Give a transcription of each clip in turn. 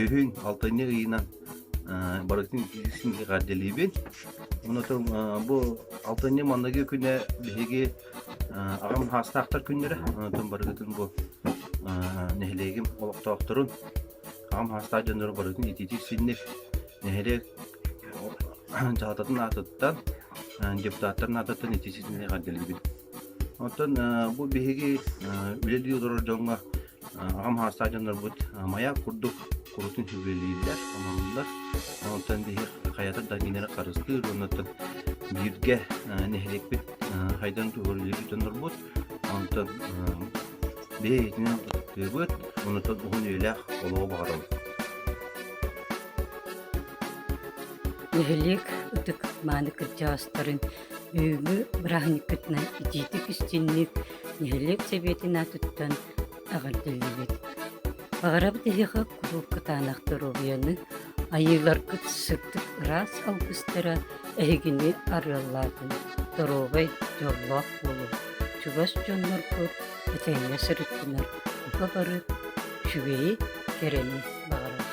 үһүн алтынньы ыйынан барытын эҕэрдэлиибин. Онтон бу алтынньы манныгы күнэ биһиги аҕам хаастаахтар күннэрэ. Онтон барыгытын бу нэһилиэгим олохтоохторун аҕам хаастаах дьоннору барытын итиитик синник нэһилиэк дьаһалтатын аатыттан депутаттарын аатыттан итиитик синник эҕэрдэлиибин. Оттон бу биһиги үлэлии олорор дьоҥҥо аҕам саастаах дьоннорбут маяк курдук курутун сүбэлииллэр, оҥороллор. Онтон биһи хайата да кинилэри харыстыыр уонна бииргэ нэһилиэкпит хайдан туһуруйар дьоннорбут. Онтон биһи итинэн ытыктыыбыт, онтон уһун үйэлээх олоҕу баҕарабыт. Нэһилиэк ытык мааны кырдьаҕастарын Бүгүҥҥү бырааһынньыккытынан итиитик-истиҥник нэһилиэк сэбиэтин аатыттан эҕэрдэлиибит. Баҕарабыт эһиэхэ куруук кытаанах доруобуйаны, айыыларгыт сырдык ыраас алгыстара эһигини арыаллаатын, доруобай, дьоллоох буолуҥ, чугас дьонноргут этэҥҥэ сырыттынар, бука бары үчүгэйи, кэрэни баҕарабыт.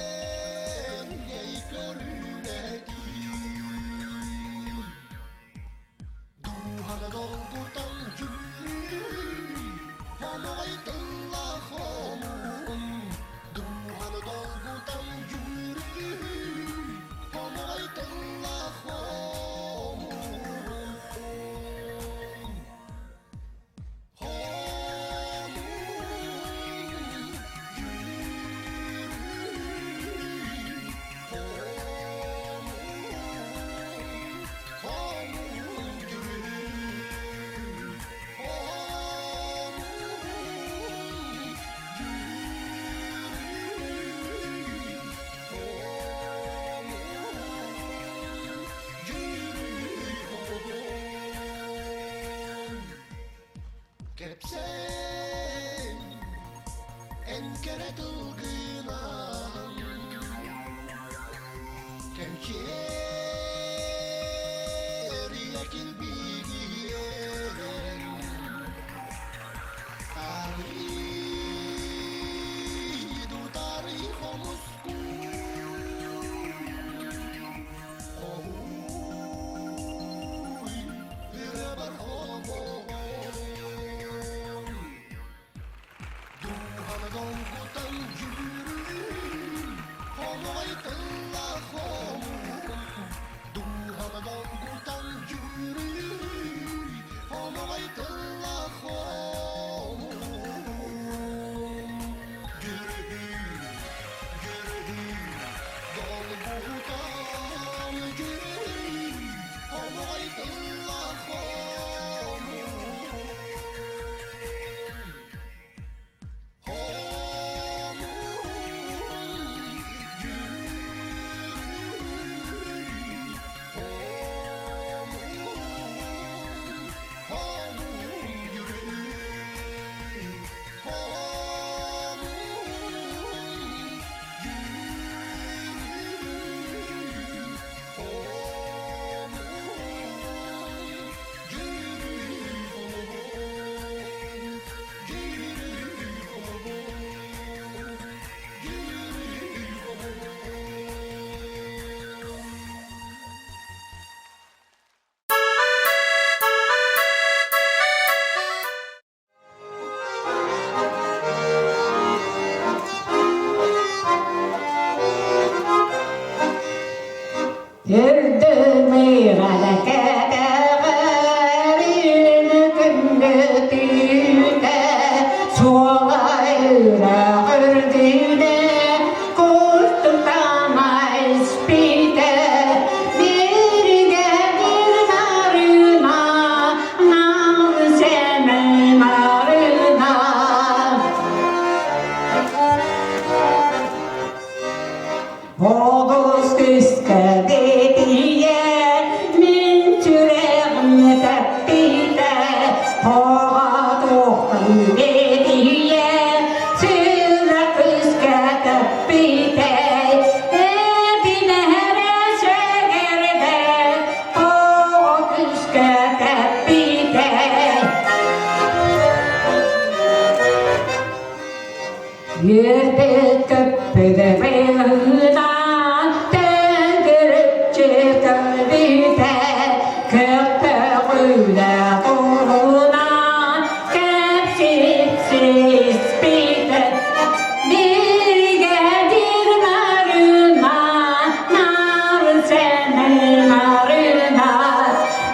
Кэрэмнэй көрүүлэтиим Дууһаны долгутан дьүрүһүй, хомоҕой тыллаах хомуһун. Дууһаны долгутан дьүрүһүй, хомоҕой тыллаах хомуһун. Кэпсээн эн кэрэ тылгынан Кэмчиэрийэ килбигийэн Арый дутарый хомускун Хоһуй ырыабар хомоҕой Дууһаны долгутан дьүрүһүй, хомоҕой тыллаах хомуһун. Дууһаны долгутан дьүрүһүй, хомоҕой тыллаах хомуһун. Дьүрүһүй, дьүрүһүй, долгутан дьүрүһүй, хомоҕой тыллаах хомуһун. Оҕус түскэбитийэ, мин сүрэҕим тэппитэ, Хоҕотуохтан битийэ, сүрэх күскэ тэппитэ, Эбинэрэ сэгэрдэ, тоҕо күскэ тэппитэ. Үөрбүт-көппүт быһыытаан төгүрүччү көрбүтэ, көхтөөх-үлэ туһунан кэпсип-сиспитэ. Биригэдьиир Марына, наар сэмэй Марына,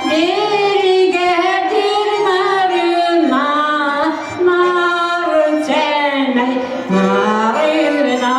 биригэдьиир Марына, наар сэмэй Марына.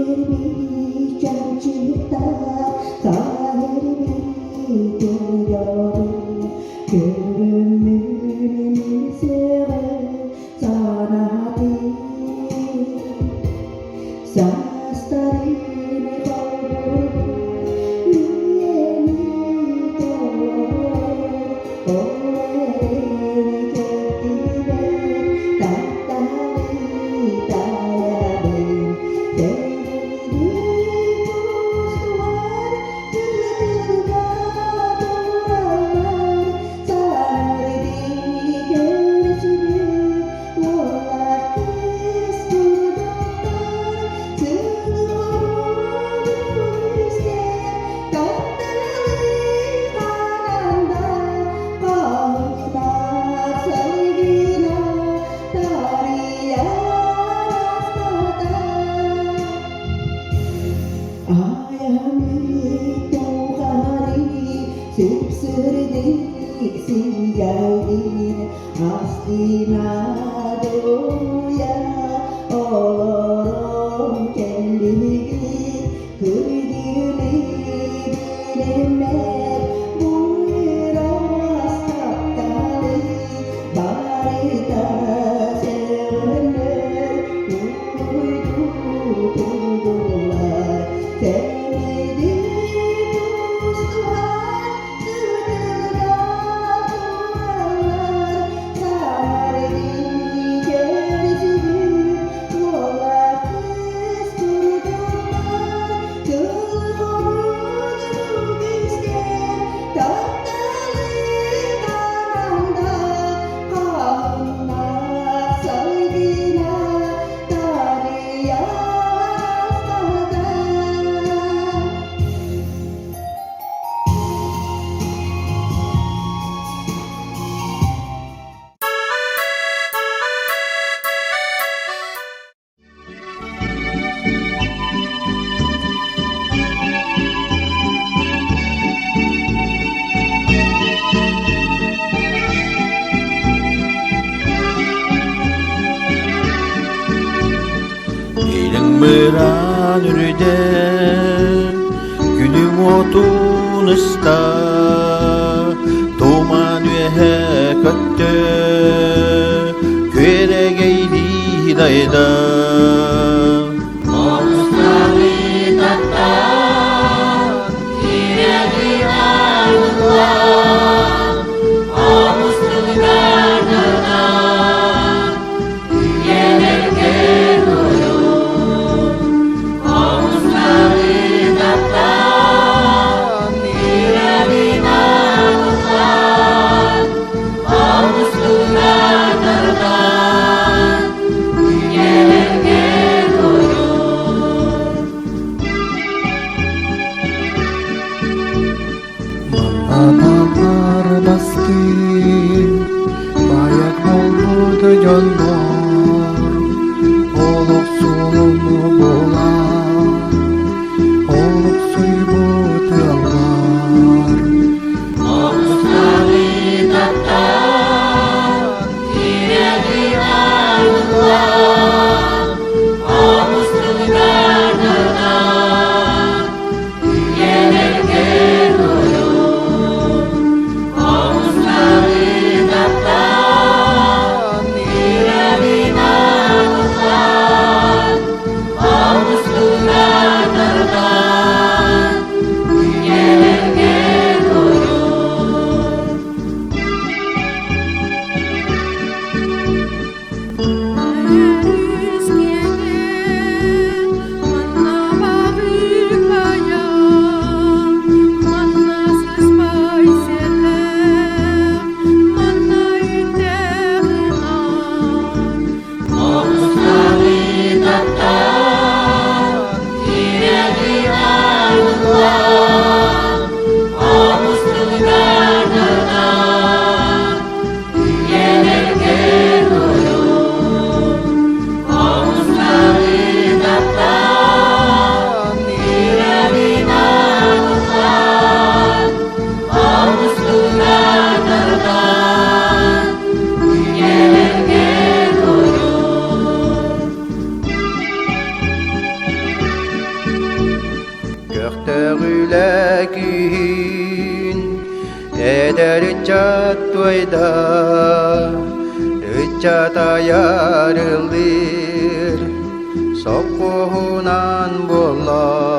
Күөрбит чанчыктаах сааһырбыт дьонум көрөммүн эмсэҕэ санаатым Саастарын холборбут үйэни толорор ол эрээри кэрдибэт тапталы таайабын Тэҥнэбит устугар кытылга тураллар Саҥардыы көрсүбүт уоллаах кыыс курдуктар Сүпсүрдик сыыйайдын Астына дуйа олорон кэллигит Күрдүлү билиммэт буйрас тапталы Барыта сөҕөллөр уруйду турдулар Сэмэйдик устуһар Сырдыга тураллар Саҥардыы кэрсибит уола кыыс курдуктар Тыл-хомуну күүстээх тапталы хараҥда Хаһыннаах салгына таарыйа ааспата. Илин мыраан үрдэ Күнүм уотун ыста, туман үөһэ көттө, күөрэгэйдии дайда. Хомустары таптаан, киирэ ыллаан, хомус тылыгар үйэлэргэ туойун. Хомустары таптаан, киирэ ыллаан, хомус тылыгар үйэлэргэ туойун. Аталар бастыыр, байак буолбут дьоннор, олох суолун булан, олохсуйбут ыаллар. Хомустары таптаан, киирэ ыллаан, хомус тылыгар үйэлэргэ туойун. Хомустары таптаан, киирэ Көхтөөх үлэ күүһүн эдэр ыччат туойда, ыччат айар ыллыыр, сопхуоһунан буолла.